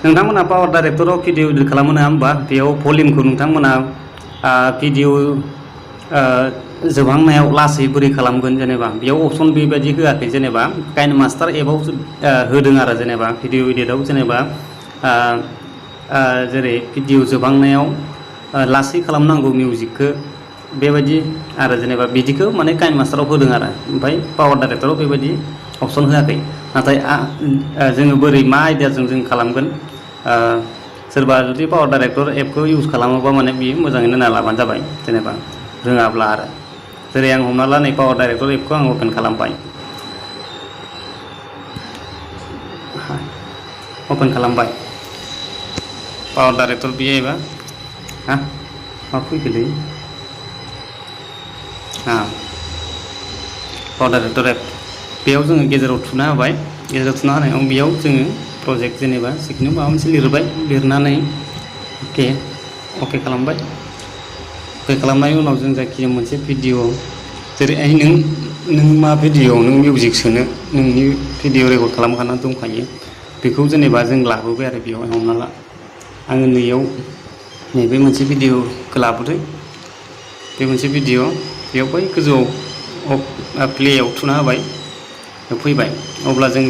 नोंथांमोना power डाइरेक्टराव video edit खालामो नङा होमबा बेयाव भलिउमखौ नोंथांमोना भिडिअ जोबहांनायाव लासै बोरै खालामगोन जेनेबा बेयाव अपसन बेबायदि होआखै जेनेबा काइनमास्टार एपआव होदों आरो जेनेबा भिडिअ एडिटआव जेनेबा जेरै भिडिअ जोबहांनायाव लासै खालामनांगौ मिउजिकखौ बेबायदि आरो जेनेबा बिदिखौ माने काइनमास्टाराव होदों आरो ओमफ्राय पावार डाइरेक्टराव बेबायदि अपसन होआखै नाथाय जोङो बोरै मा आइडियाजों जों खालामगोन सोरबा जुदि पावार डाइरेक्टर एपखौ इउज खालामोबा माने बियो मोजाङैनो नायना लाबानो जाबाय जेनेबा रोङाब्ला आरो जेरै आं हमना ला नै पावार डाइरेक्टर एपखौ आं अपेन खालामबाय पावार डाइरेक्टर बियो एबा मा फैखोलै पावार डाइरेक्टर एप बेयाव जोङो गेजेराव थुना होबाय गेजेराव थुना होनायाव बेयाव जोङो प्रजेक्ट जेनेबा जिखुनु माबा मोनसे लिरनानै अके खालामबाय अके खालामनायनि उनाव जों जायखिजाया मोनसे भिडिअ जेरैहाय नों मा भिडिअ नों मिउजिक सोनो नोंनि भिडिअ रेकर्ड खालामखाना दंखायो बेखौ जेनेबा जों लाबोबाय आरो बेयाव हमना ला आङो नैबे मोनसे भिडिअखौ लाबोदो बे मोनसे भिडिअ बेयाव बै गोजौआव प्लेयाव थुना होबाय फैबाय अब्ला जों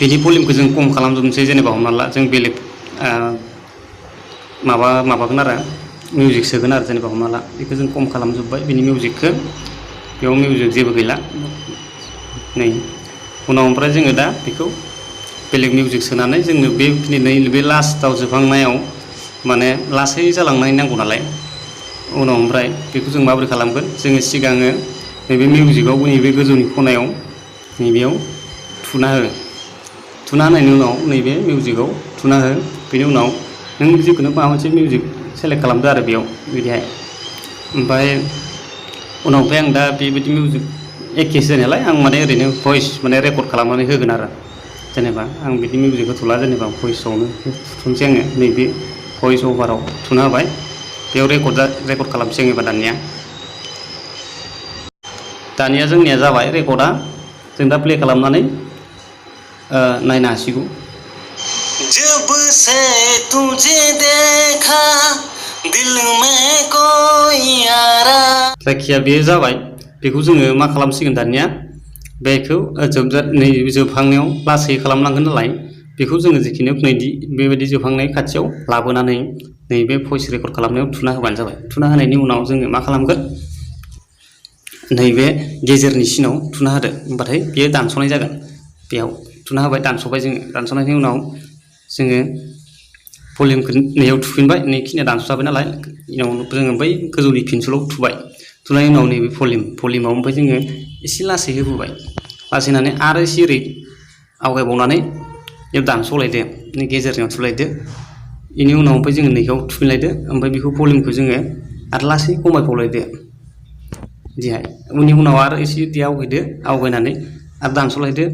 बेनि भलिउमखौ जों खम खालामजोबनोसै जेनेबा हमना ला जों बेलेग माबागोन आरो मिउजिक सोगोन आरो जेनेबा हमना ला बेखौ जों खम खालामजोब्बाय बेनि मिउजिकखौ बेयाव मिउजिक जेबो गैला नै उनाव ओमफ्राय जोङो दा बेखौ बेलेग मिउजिक सोनानै जोङो बे लास्टआव जोबहांनायाव माने लासै जालांनाय नांगौ नालाय उनाव ओमफ्राय बेखौ जों माबोरै खालामगोन जोङो सिगाङो नैबे मिउजिकआव नैबे गोजौनि खनायाव नैबेयाव थुना होनायनि उनाव नैबे मिउजिकआव थुना हो बेनि उनाव नों जिखुनु माबा मोनसे मिउजिक सेलेक्ट खालामदो आरो बेयाव बिदिहाय ओमफ्राय उनावहाय आं दा बेबायदि मिउजिक एखेसो नालाय आं माने ओरैनो भइस माने रेकर्ड खालामनानै होगोन आरो जेनेबा आं बिदि मिउजिक होथ'ला जेनेबा भइसआवनो थुनोसै आङो नैबे भइस अभाराव थुना होबाय बेयाव रेकर्ड खालामसै आङो दानिया जोंनिया जाबाय रेकर्डआ जों दा प्ले खालामनानै नायनो हासिगौ जब से तुझे देखा दिल में कोई आरा जायखिया बेयो जाबाय बेखौ जोङो मा खालामसिगोन दानिया बेखौ जोबहांनायाव लासै खालामनांगोन नालाय बेखौ जोङो जिखिनि बेबायदि जोबहांनाय खाथियाव लाबोनानै नैबे भइस रेकर्ड खालामनायाव थुना होबानो जाबाय थुना होनायनि उनाव जोङो मा खालामगोन नैबे गेजेरनि सिनाव थुना होदो होमबाथाय बेयो दानस'नाय जागोन बेयाव थुना होबाय दानस'बाय जोङो दानस'नायनि उनाव जोङो भलिउमखौ नैयाव थुफिनबाय नैखिनिया दानस'जाबाय नालाय उनाव जोङो बै गोजौनि पेन्सिलाव थुबाय थुनायनि उनाव नैबे भलिउमाव ओमफ्राय जोङो एसे लासै होबोबाय लासै होनानै आरो एसे ओरै आवगायबावनानै बेयाव दानस'लायदो गेजेरनियाव थुलायदो बेनि उनाव ओमफ्राय जोङो नैखौ थुफिनलायदो ओमफ्राय बेखौ भलिउमखौ जोङो आरो लासै खमायबावलायदो बिदिहाय उननि उनाव आरो एसे आवगायनानै आरो दानस'लायदो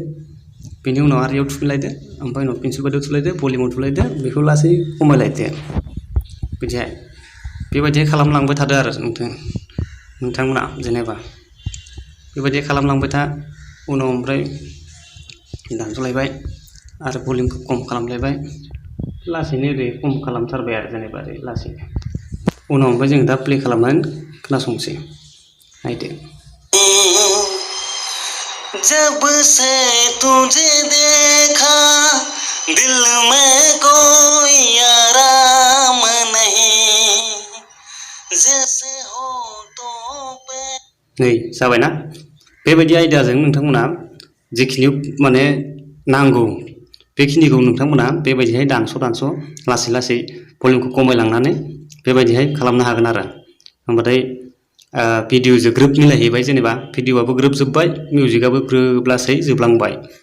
बेनि उनाव आरो बेयाव थुफिनलायदो ओमफ्राय उनाव पेन्सिल बायदियाव थुलायदो भलिउमाव थुलायदो बेखौ लासै खमायलायदो बिदिहाय बेबायदिहाय खालामलांबाय थादो आरो नोंथांमोना जेनेबा बेबायदि खालामलांबाय था उनाव ओमफ्राय दानस'लायबाय आरो भलिउमखौ खम खालामलायबाय लासैनो ओरै खम खालामथारबाय आरो जेनेबा ओरै लासै उनाव ओमफ्राय जों दा प्ले खालामनानै खोनासंसै नायदो जब से तुझे देखा दिल में कोई आराम नहीं जैसे होठों पे नै जाबायना बेबायदि आयदाजों नोंथांमोना जिखिनि माने नांगौ बेखिनिखौ नोंथांमोना बेबायदिहाय दानस' लासै भलिउमखौ खमायलांनानै बेबायदिहाय खालामनो हागोन आरो होमबाथाय भिडिअजों ग्रोब मिलायहैबाय जेनेबा भिडिअआबो ग्रोब जोब्बाय मिउजिकआबो ग्रोब लासै जोबलांबाय